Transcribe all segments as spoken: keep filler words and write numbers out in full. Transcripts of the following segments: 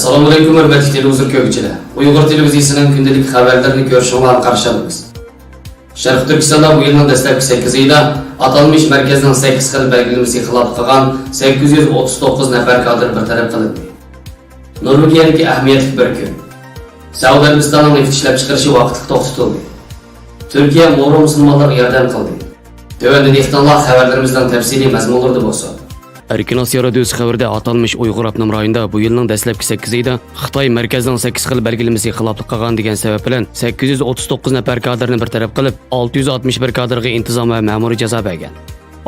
ئەسسالامۇئەلەيكۇم، ھۆرمەتلىك تېلېۋىزور كۆرگۈچىلەر! ئۇيغۇر تېلېۋىزىيىسىنىڭ كۈندىلىك خەۋەرلىرىنى كۆرۈشۈڭلارنى قارشى ئالىمىز. شەرقىي تۈركىستاندا بۇ يىلنىڭ دەسلەپكى سەككىز ئېيىدا ئاتالمىش مەركەزنىڭ سەككىز خىل بەلگىلىمىسىگە خىلاپلىق قىلغان سەككىز يۈز ئوتتۇز توققۇز نەپەر كادىر بىر تەرەپ قىلىندى. نورۋېگىيەدىكى ئەھمىيەتلىك بىر كۈن. سەئۇدى ئەرەبىستاننىڭ نېفىت ئىشلەپچىقىرىشى ۋاقىتلىق توختىتىلدى. تۈركىيە مورو مۇسۇلمانلارغا ياردەم قىلدى. تۆۋەندە دىققىتىڭلار خەۋەرلىرىمىزنىڭ تەپسىلىي مەزمۇنلىرىدا بولسۇن. ئەركىن ئاسىيا رادىيوسى خەۋىرىدە ئاتالمىش ئۇيغۇر ئاپتونوم رايونىدا بۇ يىلنىڭ دەسلەپكى سەككىز ئېيىدا خىتاي مەركەزنىڭ سەككىز خىل بەلگىلىمىسىگە خىلاپلىق قىلغان دېگەن سەۋەب بىلەن سەككىز يۈز ئوتتۇز توققۇز نەپەر كادىرنى بىر تەرەپ قىلىپ، ئالتە يۈز ئاتمىش بىر كادىرغا ئىنتىزام ۋە مەمۇرىي جازا بەرگەن.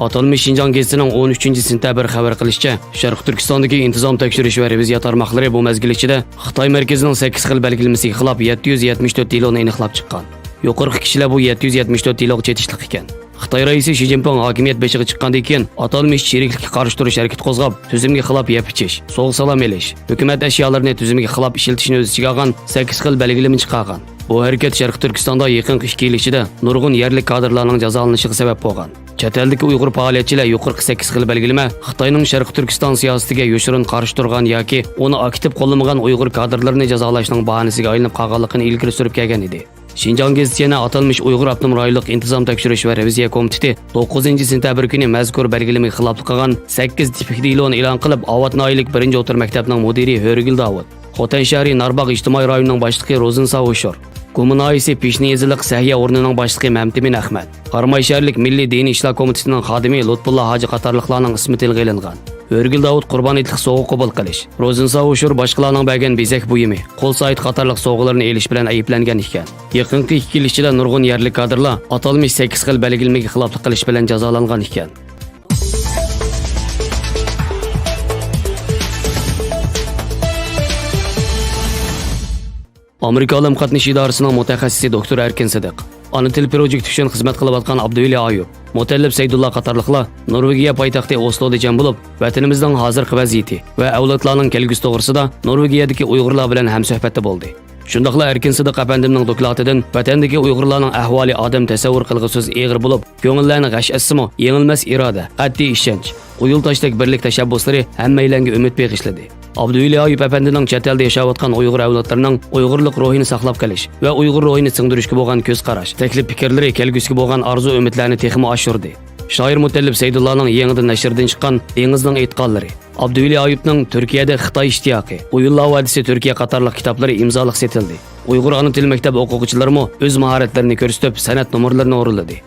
ئاتالمىش شىنجاڭ گېزىتىنىڭ ئون ئۈچىنچى سېنتەبىر خەۋەر قىلىشىچە، شەرقىي تۈركىستاندىكى ئىنتىزام تەكشۈرۈش ۋە رېۋىزىيە تارماقلىرى بۇ مەزگىل ئىچىدە خىتاي مەركىزىنىڭ سەككىز خىل بەلگىلىمىسىگە خىلاپ يەتتە يۈز يەتمىش تۆت دېلونى ئېنىقلاپ چىققان. يۇقىرىقى كىشىلەر بۇ يەتتە يۈز يەتمىش تۆت دېلوغا چېتىشلىق ئىكەن. خىتاي رەئىسى شى جىنپىڭ ھاكىمىيەت بېشىغا چىققاندىن كېيىن، ئاتالمىش چىرىكلىككە قارشى تۇرۇش ھەرىكىتى قوزغاپ، تۈزۈمگە خىلاپ يەپ ئىچىش، سوۋغا سالام ئېلىش، ھۆكۈمەت ئەشيالىرىنى تۈزۈمگە خىلاپ ئىشلىتىشنى ئۆز ئىچىگە ئالغان سەككىز خىل بەلگىلىمە چىقارغان. بۇ ھەرىكەت شەرقىي تۈركىستاندا يېقىنقى ئىككى يىل ئىچىدە نۇرغۇن يەرلىك كادىرلارنىڭ جازالىنىشىغا سەۋەب بولغان. چەت ئەلدىكى ئۇيغۇر پائالىيەتچىلەر يۇقىرىقى سەككىز خىل بەلگىلىمە خىتاينىڭ شەرقىي تۈركىستان سىياسىتىگە يوشۇرۇن قارشى تۇرغان ياكى ئۇنى ئاكتىپ قوللىمىغان ئۇيغۇر كادىرلىرىنى جازالاشنىڭ باھانىسىگە ئايلىنىپ قالغانلىقىنى ئىلگىرى سۈرۈپ كەلگەن ئىدى. شىنجاڭ گېزىتى يەنە ئاتالمىش ئۇيغۇر ئاپتونوم رايونلۇق ئىنتىزام تەكشۈرۈش ۋە رېۋىزىيە كومىتېتى توققۇزىنچى سېنتەبىر كۈنى مەزكۇر بەلگىلىمىگە خىلاپلىق قىلغان سەككىز تىپىك دېلونى ئېلان قىلىپ، ئاۋات ناھىيەلىك بىرىنچى ئوتتۇرا مەكتەپنىڭ مۇدىرى ھۆرىگۈل داۋۇت، خوتەن شەھىرى نارباغ ئىجتىمائىي رايونىنىڭ باشلىقى روزىنسا ھوشۇر، گۇما ناھىيەسى پىشنى يېزىلىق سەھىيە ئورنىنىڭ باشلىقى مەمتىمىن ئەخمەت، قاراماي شەھەرلىك مىللىي دىنىي ئىشلار كومىتېتىنىڭ خادىمى لۇتپۇللا ھاجى قاتارلىقلارنىڭ ئىسمى تىلغا ئېلىنغان. ھۆرىگۈل داۋۇت قۇربان ھېيتلىق سوۋغا قوبۇل قىلىش، روزىنسا ھوشۇر باشقىلارنىڭ بەرگەن بېزەك بۇيۇمى، قول سائىتى قاتارلىق سوۋغىلىرىنى ئېلىش بىلەن ئەيىبلەنگەن ئىكەن. يېقىنقى ئىككى يىل ئىچىدە نۇرغۇن يەرلىك كادىرلار ئاتالمىش سەككىز خىل بەلگىلىمىگە خىلاپلىق قىلىش بىلەن جازالانغان ئىكەن. ئامېرىكا ئالەم قاتنىشى ئىدارىسىنىڭ مۇتەخەسسىسى دوكتور ئەركىن سىدىق، ئانا تىل پروژېكتى ئۈچۈن خىزمەت قىلىۋاتقان ئابدۇۋەلى ئايۇپ، مۇتەللىپ سەيدۇللا قاتارلىقلار نورۋېگىيە پايتەختى ئوسلودا جەم بولۇپ، ۋەتىنىمىزنىڭ ھازىرقى ۋەزىيىتى ۋە ئەۋلادلارنىڭ كەلگۈسى توغرىسىدا نورۋېگىيەدىكى ئۇيغۇرلار بىلەن ھەمسۆھبەتتە بولدى. شۇنداقلا ئەركىن سىدىق ئەپەندىمنىڭ دوكلاتىدىن ۋەتەندىكى ئۇيغۇرلارنىڭ ئەھۋالى ئادەم تەسەۋۋۇر قىلغۇسىز ئېغىر بولۇپ، كۆڭۈللەرنى غەش ئەتسىمۇ، يېڭىلمەس ئىرادە، قەتئىي ئىشەنچ، قويۇل تاشتەك بىرلىك تەشەببۇسلىرى ھەممەيلەنگە ئۈمىد بېغىشلىدى. ئابدۇۋەلى ئايۇپ ئەپەندىنىڭ چەت ئەلدە ياشاۋاتقان ئۇيغۇر ئەۋلادلىرىنىڭ ئۇيغۇرلۇق روھىنى ساقلاپ قېلىش ۋە ئۇيغۇر روھىنى سىڭدۈرۈشكە بولغان كۆز قاراش، تەكلىپ پىكىرلىرى كەلگۈسىگە بولغان ئارزۇ ئۈمىدلەرنى تېخىمۇ ئاشۇردى. شائىر مۇتەللىپ سەيدۇللانىڭ يېڭىدىن نەشردىن چىققان دېڭىزنىڭ ئېيتقانلىرى، ئابدۇۋەلى ئايۇپنىڭ تۈركىيەدە خىتاي ئىشتىياقى، ئويۇنلار ۋەدىسى تۈركىيە قاتارلىق كىتابلىرى ئىمزالىق سېتىلدى. ئۇيغۇر ئانا تىل مەكتەپ ئوقۇغۇچىلىرىمۇ ئۆز ماھارەتلىرىنى كۆرسىتىپ، سەنئەت نومۇرلىرىنى ئورۇنلىدى.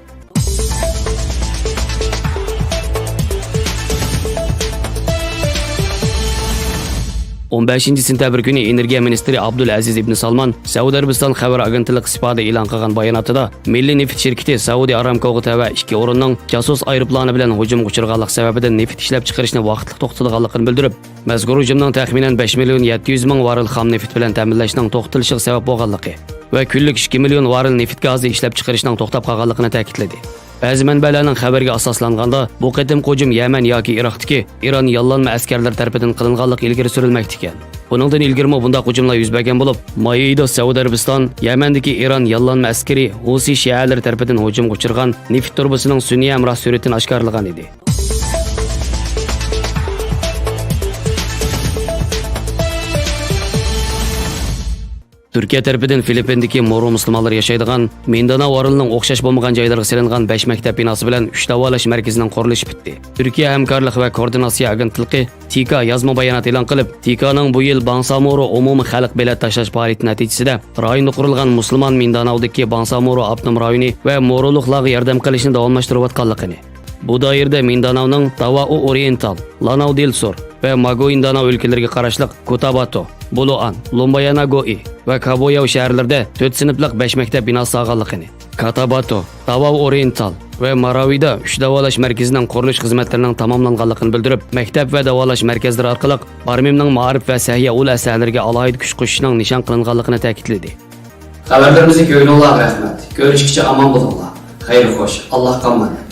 ئون بەشىنچى سېنتەبىر كۈنى ئېنېرگىيە مىنىستىرى ئابدۇلئەزىز ئىبن سالمان سەئۇدى ئەرەبىستان خەۋەر ئاگېنتلىقى سىپادا ئېلان قىلغان باياناتىدا، مىللىي نېفىت شىركىتى سەئۇدى ئارامكوغا تەۋە ئىككى ئورۇننىڭ جاسۇس ئايروپىلانى بىلەن ھۇجۇمغا ئۇچرىغانلىقى سەۋەبىدىن نېفىت ئىشلەپچىقىرىشنى ۋاقىتلىق توختىتىدىغانلىقىنى بىلدۈرۈپ، مەزكۇر ھۇجۇمنىڭ تەخمىنەن بەش مىليون يەتتە يۈز مىڭ ۋاررېل خام نېفىت بىلەن تەمىنلەشنىڭ توختىتىلىشىغا سەۋەب بولغانلىقى ۋە كۈنلۈك ئىككى مىليون ۋاررېل نېفىت گازى ئىشلەپچىقىرىشنىڭ توختاپ قالغانلىقىنى تەكىتلىدى. بەزى مەنبەلەرنىڭ خەۋىرىگە ئاساسلانغاندا، بۇ قېتىمقى ھۇجۇم يەمەن ياكى ئىراقتىكى ئىران ياللانما ئەسكەرلىرى تەرىپىدىن قىلىنغانلىقى ئىلگىرى سۈرۈلمەكتە ئىكەن. بۇنىڭدىن ئىلگىرىمۇ بۇنداق ھۇجۇملار يۈز بەرگەن بولۇپ، ماي ئېيىدا سەئۇدى ئەرەبىستان يەمەندىكى ئىران ياللانما ئەسكىرى ھۇسى شىئەلىرى تەرىپىدىن ھۇجۇمغا ئۇچرىغان نېفىت تۇرۇبىسىنىڭ سۈنئىي ھەمراھ سۈرىتىنى ئاشكارىلىغان ئىدى. تۈركىيە تەرىپىدىن فىلىپپىندىكى مورو مۇسۇلمانلىرى ياشايدىغان مىنداناۋ ئارىلىنىڭ ئوخشاش بولمىغان جايلىرىغا سېلىنغان بەش مەكتەپ بىناسى بىلەن ئۈچ داۋالاش مەركىزىنىڭ قۇرۇلۇشى پۈتتى. تۈركىيە ھەمكارلىق ۋە كوئوردىناتسىيە ئاگېنتلىقى، تىكا، يازما بايانات ئېلان قىلىپ، تىكانىڭ بۇ يىل بانسامورو ئومۇمىي خەلق بېلەت تاشلاش پائالىيىتى نەتىجىسىدە رايوندا قۇرۇلغان مۇسۇلمان مىنداناۋدىكى بانسامورو ئاپتونوم رايونى ۋە مورولۇقلارغا ياردەم قىلىشنى داۋاملاشتۇرۇۋاتقانلىقىنى، بۇ دائىرىدە مىنداناۋنىڭ داۋائۇ ئورىيېنتال، لاناۋ دېل سۇر ۋە ماگوئىنداناۋ ئۆلكىلىرىگە قاراشلىق كۇتاباتو، بولۇئان، لومباياناگوئى ۋە كابوياۋ شەھەرلىرىدە تۆت سىنىپلىق بەش مەكتەپ بىناسى سالغانلىقىنى، كاتاباتو، داۋاۋ ئورىيېنتال ۋە ماراۋىدا ئۈچ داۋالاش مەركىزىنىڭ قۇرۇلۇش خىزمەتلىرىنىڭ تاماملانغانلىقىنى بىلدۈرۈپ، مەكتەپ ۋە داۋالاش مەركەزلىرى ئارقىلىق بارمىمنىڭ مائارىپ ۋە سەھىيە ئۇل ئەسەرلىرىگە ئالاھىدە كۈچ قوشۇشنىڭ نىشان قىلىنغانلىقىنى تەكىتلىدى. خەۋەرلىرىمىزنى كۆرگىنىڭلارغا رەھمەت. كۆرۈشكىچە ئامان بولۇڭلار. خەير خوش. ئاللاھقا ئامانەت.